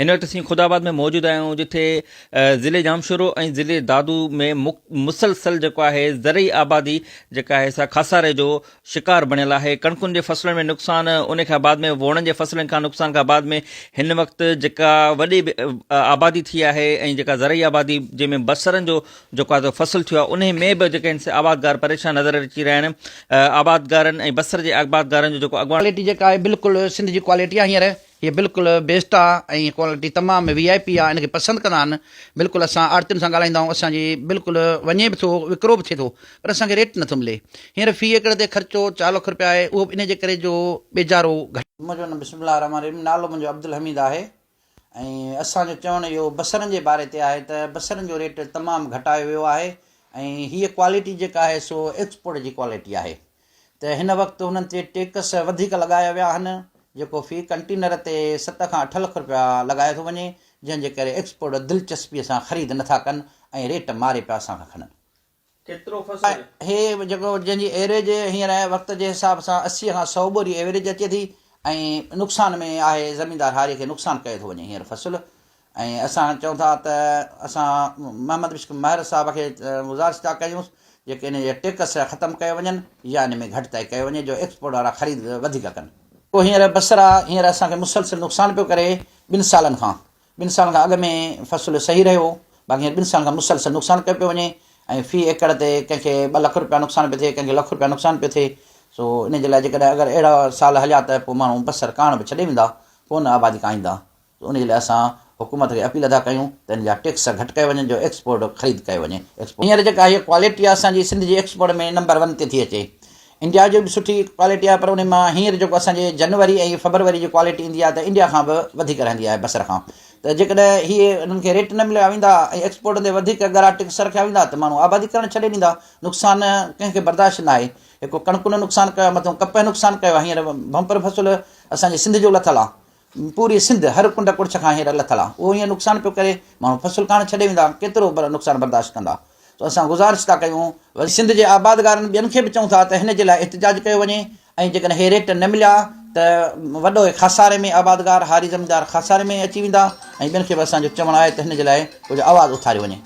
هن وقت اسين خدا آباد ۾ موجود آهيون جتي ضلعي ڄامشورو ۽ ضلعي دادو ۾ مسلسل جيڪو آهي زرعي آبادي جيڪا آهي سا خساري جو شڪار بڻيل آهي ڪڻڪن جي فصلن ۾ نقصان ان کان بعد ۾ ووڻن جي فصلن کان نقصان کان بعد ۾ هن وقت جيڪا وڏي آبادي ٿي آهي ۽ جيڪا زرعي آبادي جنهن ۾ بصرن جو جيڪو آهي فصل ٿيو آهي انهي ۾ به جيڪي آهن آبادگار پريشان نظر اچي رهيا آهن آبادگارن ۽ بصر جي آبادگارن جو جيڪو اڳواڻ ڪوالٽي جيڪا آهي بلڪل سنڌ جي ڪوالٽي آهي هينئر هيء بلڪل بيسٽ آ ۽ ڪوالٽي تمام وي آء پي آ ان کي پسند ڪندا آهن بلڪل اسان آڙتين سان ڳالهائيندا آهيون اسان جي بلڪل وڃي به ٿو وڪرو به ٿئي ٿو پر اسان کي ريٽ نٿو ملي هينئر في ايڪڙ تي خرچو چار لک رپيا آهي اهو به ان جي ڪري جو ٻيجارو گهٽ منهنجو نام بسم الله الرحمٰن الرحيم نالو منهنجو عبدالحميد آهي ۽ اسان جو چوڻ اهو بصرن جي باري تي آهي ته بصرن جو ريٽ تمام گهٽايو ويو آهي ۽ هيء ڪوالٽي جيڪا آهي سو ايڪسپورٽ جي ڪوالٽي آهي ته هن وقت انهن تي ٽيڪس وڌيڪ لڳايا ويا آهن جيڪو في ڪنٽينر تي ست کان اٺ لک رپيا لڳايو ٿو وڃي جنهن جي ڪري ايڪسپورٽ دلچسپي سان خريد نٿا ڪن ۽ ريٽ ماري پيا اسان کان کڻن. ڪيترو فصل؟ هي جيڪو جنهن جي ايوريج هينئر وقت جي حساب سان 80 کان 100 ٻوري ايوريج اچي ٿي ۽ نقصان ۾ آهي زميندار هاري کي نقصان ڪيو ٿو وڃي هينئر فصل ۽ اسان چئون ٿا ته اسان محمد بشڪ مهر صاحب کي گذارش ٿا ڪيون جيڪي ان جا ٽيڪس ختم ڪيا وڃن يا ان ۾ گهٽتائي ڪئي وڃي جو ايڪسپورٽ وارا خريد وڌيڪ ڪن. پوء هينئر بصرا هينئر اسان کي مسلسل نقصان پيو ڪري ٻن سالن کان ٻن سالن کان اڳ ۾ فصل صحيح رهيو باقي هينئر ٻن سالن کان مسلسل نقصان ڪيو پيو وڃي ۽ في ايڪڙ تي ڪنهن کي ٻه لک روپيا نقصان پيو ٿئي ڪنهن کي لک روپيا نقصان پيو ٿئي سو ان جي لاء جيڪڏهن اگر اهڙا سال هليا ته پوء ماڻهو بصر ڪاڻ به ڇڏي ويندا ڪونه آبادي ڪاهيندا. ان جي لاء اسان حڪومت کي اپيل ادا ڪيون ته ان جا ٽيڪس گهٽ ڪيا وڃن جو ايڪسپورٽ خريد ڪيو وڃي. هينئر جيڪا هيء ڪوالٽي آهي اسان جي سنڌ جي ايڪسپورٽ ۾ نمبر ون تي ٿي اچي. انڊيا جو به سٺي ڪوالٽي آهي پر ان مان هينئر جيڪو اسان جي جنوري ۽ فبروري جي ڪوالٽي ايندي آهي ته انڊيا کان به وڌيڪ رهندي آهي بصر کان ته جيڪڏهن هي انهن کي ريٽ نه مليا ويندا ۽ ايڪسپورٽ تي وڌيڪ ڳرا ٽيڪس رکيا ويندا ته ماڻهو آبادي ڪرڻ ڇڏي ڏيندا. نقصان ڪنهن کي برداشت ناهي. هڪ ڪڻڪ نه نقصان ڪيو آهي مٿئون ڪپهه نقصان ڪيو آهي هينئر بمپر فصل اسان جي سنڌ جو لٿل آهي. پوري سنڌ هر ڪنڊ ڪڙڇ کان هينئر لٿل آ. اهو هينئر نقصان پيو ڪري. ماڻهو فصل ڪاڻ ڇڏي ويندا، ڪيترو نقصان برداشت ڪندا. سو اسان گذارش ٿا ڪيون وري سنڌ جي آبادگارن ٻين کي به چئون ٿا ته هن جي لاء احتجاج ڪيو وڃي ۽ جيڪڏهن هي ريٽ نه مليا ته وڏو خساري ۾ آبادگار هاري زميندار خساري ۾ اچي ويندا ۽ ٻين کي به اسان جو چوڻ آهي ته هن جي لاء ڪجهه آواز اٿاريو وڃي.